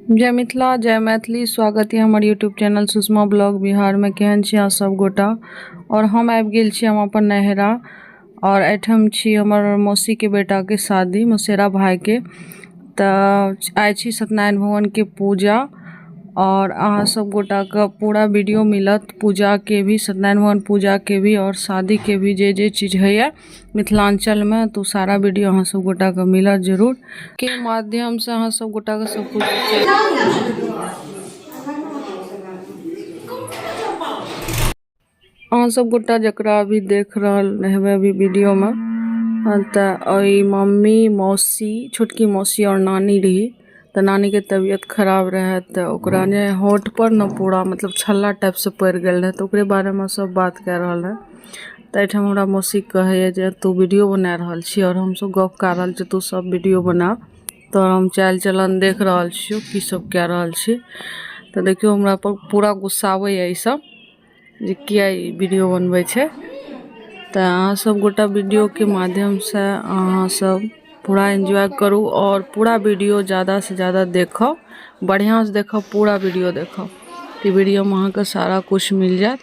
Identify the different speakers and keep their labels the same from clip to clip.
Speaker 1: जय मिथिला जय मैथिली। स्वागत है हमर YouTube channel Sushma blog Bihar में। केहन छी अहाँ सब गोटा? और हम आबि गेल छी हम अपन नैहरा और एहिठाम छी हमर मौसी के बेटा के शादी, मौसेरा भाई के। तऽ आइ छी सत्यनारायण भगवान के पूजा और अहाँ सब गोटा के पूरा वीडियो मिलत पूजा के भी, सत्यनारायण भगवान पूजा के भी और शादी के भी, जे जे चीज होइए मिथिलाञ्चलमे, तऽ ओ सारा वीडियो अहाँ सब गोटाके मिलत जरूर के माध्यमसँ अहाँ सब गोटाके सब कुछ। अहाँ सब गोटा जकरा अभी देख रहल हेबै अभी वीडियोमे, तऽ ओहि मम्मी, मौसी, छोटकी मौसी आओर नानी रही। तऽ नानीके तबियत खराब रहै, तऽ ओकरा ने होठपर ने पूरा मतलब छल्ला टाइपसँ पड़ि गेल रहै, तऽ ओकरे बारेमे सब बात कए रहल रहै। तऽ एहिठाम हमरा मौसी कहैए जे तू वीडियो बना रहल छी आओर हमसब गप कए रहल छी, तू सब वीडियो बना। तऽ हम चालि चलन देख रहल छियौ की सब कए रहल छी। तऽ देखियौ, हमरा पर पूरा गुस्साबैए ई सब जे किया ई वीडियो बनबै छै। तऽ अहाँ सब गोटा वीडियोके माध्यमसँ अहाँ सब पूरा एन्जॉय करू आओर पूरा वीडियो ज्यादासँ ज्यादा देखब, बढ़िआँसँ देखब, पूरा वीडियो देखब। ई वीडियोमे अहाँके सारा किछु मिल जायत।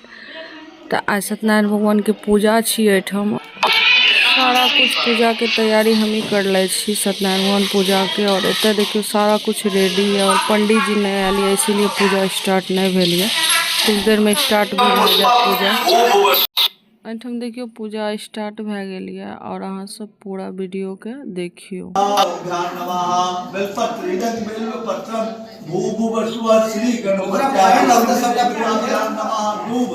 Speaker 1: तऽ आइ सत्यनारायण भगवानके पूजा छी। एहिठाम सारा कुछ पूजाके तैयारी हमही कर लै छी सत्यनारायण भगवान पूजाके। आओर एतऽ देखियौ, सारा कुछ रेडी यऽ आओर पंडीजी नहि आयल यऽ, इसीलिए पूजा स्टार्ट नहि भेल यऽ। कुछ देरमे स्टार्ट भी भऽ जायत पूजा। एहिठाम देखियौ, पूजा स्टार्ट भए गेल यऽ आओर अहाँ सब पूरा वीडियोके देखियौ।
Speaker 2: नमः बेलपत्र इदं बिल्वपत्रं भूभुवस्सुवः श्री गणपत्याय नमः। दूब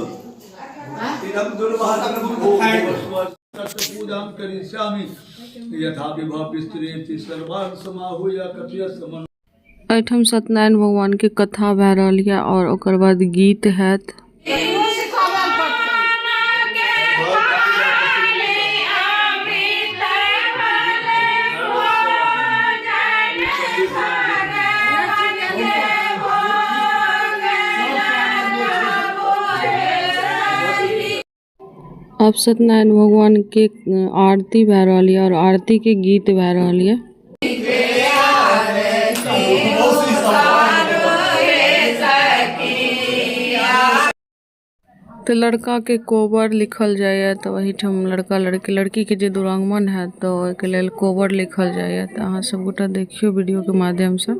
Speaker 2: इदं दुर्वासनं भूभुवस्सुवः तत् पूजां करिष्यामि यथा विभव विस्तरेति सर्वान् समाहूय कथय समन।
Speaker 1: एहिठाम सत्यनारायण भगवानके कथा भए रहल यऽ आओर ओकर बाद गीत हैत। आब सत्यनारायण भगवानके आरती भए रहल यऽ आओर आरतीके गीत भए रहल यऽ। तऽ लड़काके कोबर लिखल जाइए, तऽ ओहिठाम लड़का लड़की, लड़कीके जे दुरागमन हैत, तऽ ओहिके लेल कोबर लिखल जाइए। तऽ अहाँ सब गोटा देखियौ वीडियोके माध्यमसँ।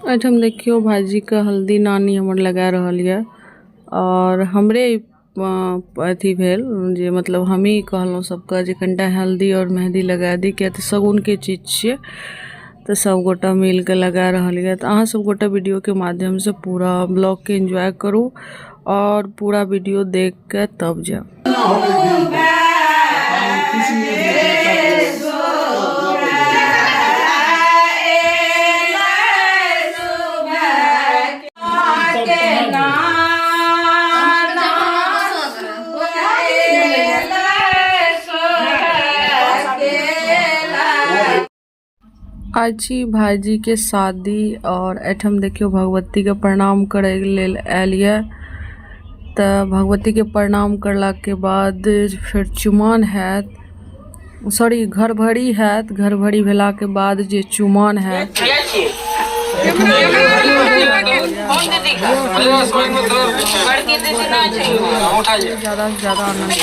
Speaker 1: एहिठाम देखियौ, भाइजीके हल्दी नानी हमर लगा रहल यऽ आओर हमरे अथी भेल जे मतलब हमही कहलहुँ सबके जे कनिटा हल्दी आओर मेहदी लगा दी, किया तऽ शगुनके चीज छियै। तऽ सब गोटा मिलके लगा रहल यऽ। तऽ अहाँ सब गोटा वीडियोके माध्यमसँ पूरा ब्लॉगके एन्जॉय करू आओर पूरा वीडियो देख के तब जाउ। आइ छी भाईजीके शादी आओर एहिठाम देखियौ, भगवतीके प्रणाम करैके लेल आयल यऽ। तऽ भगवतीके प्रणाम करलाके बाद फेर चुमाओन हैत, सॉरी, घरभरी हैत। घरभरी भेलाके बाद जे चुमाओन हैत। ज्यादा से ज्यादा आनंद।